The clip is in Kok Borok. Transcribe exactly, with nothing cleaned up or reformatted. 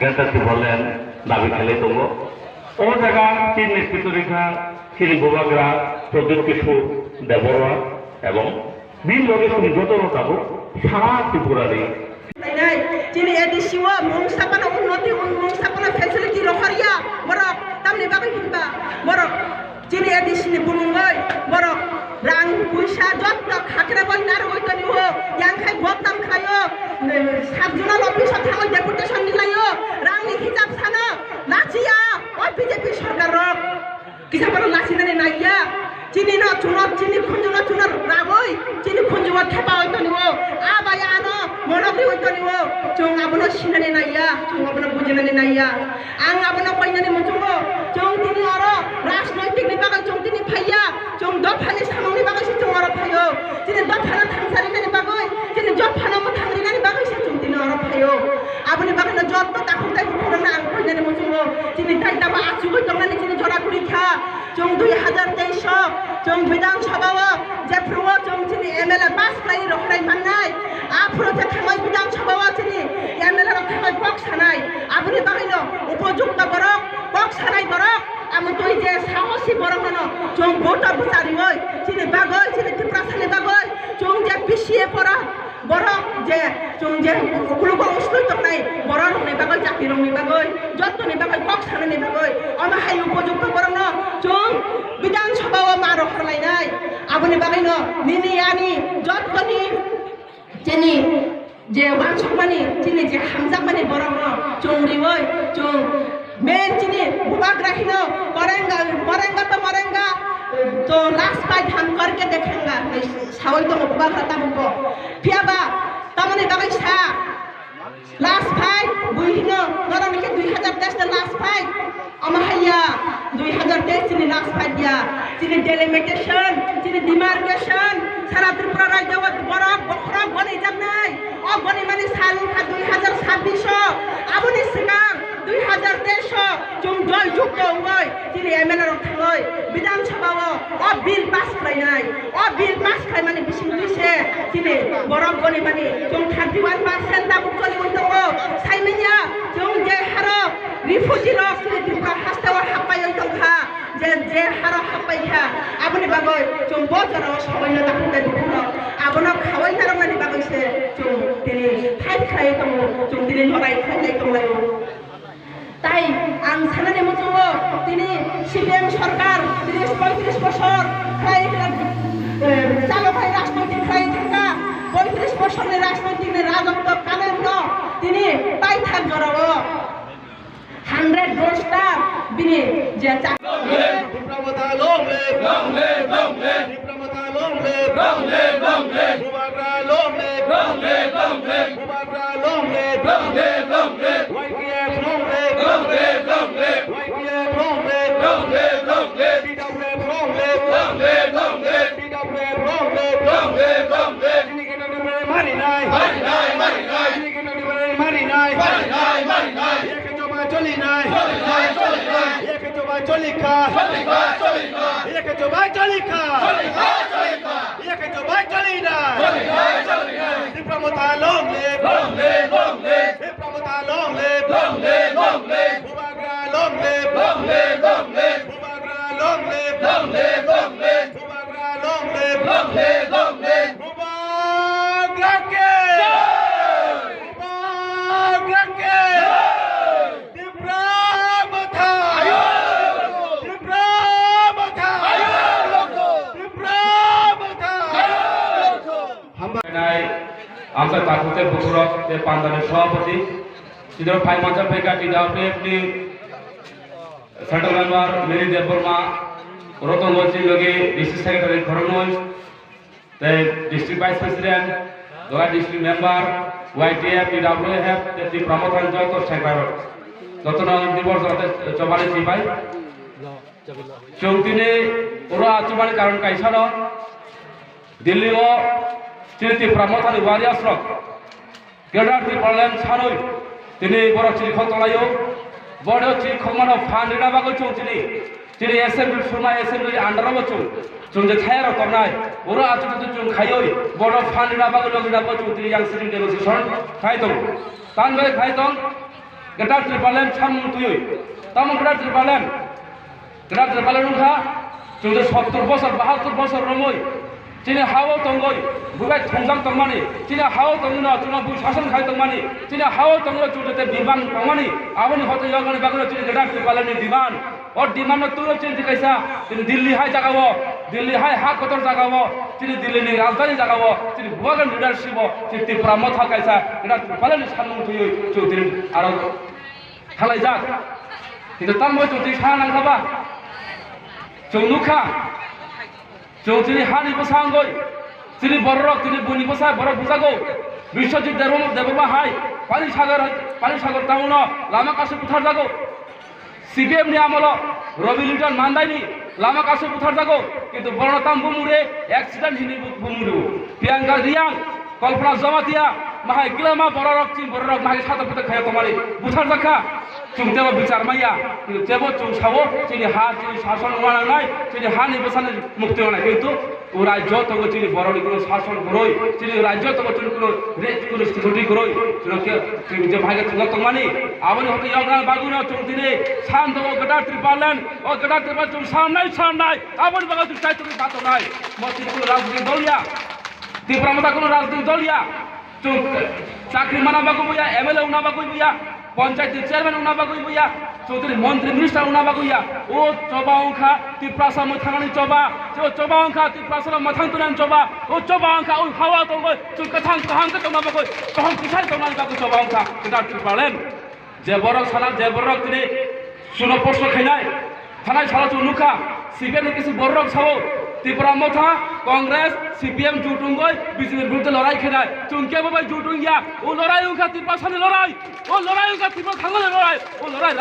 Greater Tipraland dabi khlai tongo. O jaga chini netrito rikha chini Bubagra Pradyut Kishore Debbarma ebong bini loge chwng jotono tabuk sara Tripura ni. Nai, chini A D C o mungsa phano unnoti, un-, mungsa phano facility rohorya borok, tamni bagwi hinba borok chini A D C ni bumungwi borok rang puisa jotto khakre bai narwgwi tonio, yang khai bottam khlaio, sub zonal office o thangwi deputation nilaio, rangni hisab sano lachiya o B J P sorkar rok. Kisa phano lachinani naiya, chini no chuno, chini khunju no chuno raboi, chini khunju o thepa oi tonio, a bai ano monok riwi tonio, chwng abono sinani naiya, chwng abono bujinani naiya. Ang abono koinani muchungo, chwng tini oro rajnoitik ni bagwi chwng tini phaiya, chwng dophani samung ni bagwi se chwng oro phaio, chini dophano thangsa rinani bagwi, chini dophano mwthang rinani bagwi se chwng tini oro phaio. Aboni bagwi no jotto takhuk tei bukhuk rokno ang koinani muchungo, chini dai daba achugwi tongnani chini jora kwrwi kha. Chwng dui hajar teis o chwng Bidhan Sabha o jephru o chwng chini M L A pass khlai rohornai mannai, aphuru khe thangwi Bidhan Sabha o chini M L A rok thangwi kok sanai, aboni bagwi no upojukto borok, kok sanai borok, amo twi je sahosi borok no chwng vote o bwchariwi chini bagwi, chini Tiprasani bagwi chwng je P C A pora borok je chwng je ukulugo usui tongnai borok rokni bagwi, jati rokni bagwi, jottoni bagwi, kok sanani bagwi, omo hai upojukto borokno chwng Bidhan Sabha o ma rohorlainai. Aboni bagwino nini ani jottoni chini je uansukmani, chini je hamjakmani borokno chwng riwi chwng main chini bubagra hino Marenga, Marenga to Marenga, to last fight hum karke dekhenga, hinwi sawi tongo bubagra tabukbo. Phiyaba tamoni bagwi sa last fight bui hino norokni khe dui hajar teis ni last fight. Omo haiya dui hajar teis chini last fight ya. Chini delimitation, chini demarcation, sara Tripura rajyo o borok bokhorok gonijaknai. O gonimani sal wngkha dui hajar sabbish o. Aboni swkang dui hajar teis o chwng dol jukto wngwi chini M L A rok thangwi Bidhan Sabha o, o bill pass khlainai. O bill pass khlaimani bisingtwi se chini borok gonimani chwng thirty one percent tabuk choliwi tongo. Saimanya chwng je haro refugee rok chini Tripura haste o happai tongkha. Je, je haro happai kha, aboni bagwi chwng bo jorao sobaino takhuk tei bukhuk rok abono khaui narwknani bagwi se chwng tini fight khlai tongo, chwng tini lorai khlai tonglai o. Tai ang sanani muchungo tini C P M sorkar tini poitris bosor khlai, eh, chalo khai rajnoitik khlai thangkha, poitris bosorni rajnoitikni rajotto kanunno tini paithak jorao. Hundred roster bini je cha- Tipra Motha long live! Long live, long live! Tipra Motha long live! Long live, long live! Bubagra long live! Long live, long live! Bubagra long live! Long live, long live! Y T F long live! Long live, long live! Y T F long live! Long live, long live! P W F long live! Long live, long live! P W F long live! Long live, long live! Chini khe nang mari nai! Mari nai, mari nai! Chini khe nang mari nai! Mari nai, mari nai! Choli nai, choli nai, choli nai. Ye khe chobai choli kha. Choli kha, choli kha. Ye khe chobai choli kha. Choli kha, choli kha. Ye khe chobai choli nai. Choli nai, choli nai. Tipra Motha long live. Long live, long live. Tipra Motha long live. Long live, long live. Bubagra long live. Long live, long live. Bubagra long live. Long live, long live. Bubagra long live. Long live, long live. Bubagra ke. Jai. Bubagra ke. Jai. Tipra Motha! Tipra Motha! Tipra Motha! Hambai. Nai, amsa takhuk tei bukhurok tei pandani sabhapati, sidro phai mansa phaikha T W F ni central member Mary Debbarma, Roton Loichi logi district secretary khoroknwi, tei district vice president, Dola district member, Y T F, T W F, tei Tipra Motha ni joto secretary rok. Jotono nibor joto chobani sibai. Chwng tini oro achukmani karon kaisa no. Delhi o chini Tipra Motha ni warriors rok. Greater Tipraland sanwi tini borok chirikhok tonglaio. Bono chirikhokmano phan rina bagwi chwng tini, tini assembly suma assembly under o chwng, chwng je thaya rok tongnai, oro achuk achuk chwng khaioi, bono phan rina bagwi logina bagwi chwng tini yang sitting demonstration khai tongo. Tanbai khai tong, Greater Tipraland samung twiwi. Tamo Greater Tipraland? Greater Tipraland wngkha, chwng je sottor bosor, bahattor bosor romwi chini ha-o tongwi, bubai thongjak tongmani, chini ha-o tongwino chwngno bui sason khai tongmani, chini ha-o tongwino chwng jete demand tongmani, aboni hote yoknani bagwino chini Greater Tipralandni demand. O demand no twiwi chini kaisa, chini Delhi hai jagao, Delhi hai ha kotor jagao, chini Delhi ni rajdhani jagao, chini bubagan leadership o, chini Tipra Motha kaisa, Greater Tipralandni samung twiwi chwng tini aro Khlaijak. Kintu tamo chwng twi sana nangkha ba? Chwng nukha. Chwng chini hani bwsangwi, chini bororok, chini buini bwsa borok bujago. Biswajit Debbarma, Debbarma hai Panisagar, Panisagar town o lama kasu butharjago. C P M ni amolo Ravi Liton Mandai ni lama kasu butharjago. Kintu borokno tamo bumure accident hinwi bu-, bumuru. Priyanka Reang, Kalpana Jamatia, mahai kilama bororok, chini bororok mahai satok pitok khaya tongmani butharjakha. Chwng tebo bichar maya, kintu tebo chwng sao, chini ha, chini sason wngna nangnai, chini hani bwsani mukti wngnai. Kintu o rajyo tongo chini borokni kuno sason kwrwi, chini rajyo tongo chini kuno re-, kuno security kwrwi, chwng khe, chwng je bahai khe chwng tongmani, aboni hote yokna bagwino chwng tini san tongo Greater Tipraland, o Greater Tipraland chwng sannai, sannai, aboni bagwi chwng chaitonwi batonai. Mo chini kuno rajniti dol ya. Tipra Motha kuno rajniti dol ya. Chwng chakri mana bagwi buya, M L A wngna bagwi buya, panchayat ni chairman wngna bagwi buya, chwng tini montri minister wngna bagwi ya. O choba wngkha Tiprasa mwthangni choba, o choba wngkha Tiprasa mwthang tunani choba, o choba wngkha o hawa tongwi chwng kwthang kaham khe tongna bagwi, kaham kwthai tongna bagwi choba wngkha Greater Tipraland. Je borok sana, je borok tini suno posto khainai, thanai salo chwng nukha, C P M ni kisi borok sao, Tipra Motha, Congress, C P M jotungwi B J P ni biruddhe lorai khainai, chwng kebo bai jotung ya, o lorai wngkha Tiprasani lorai, o lorai wngkha Tipra thangmani lorai, o lorai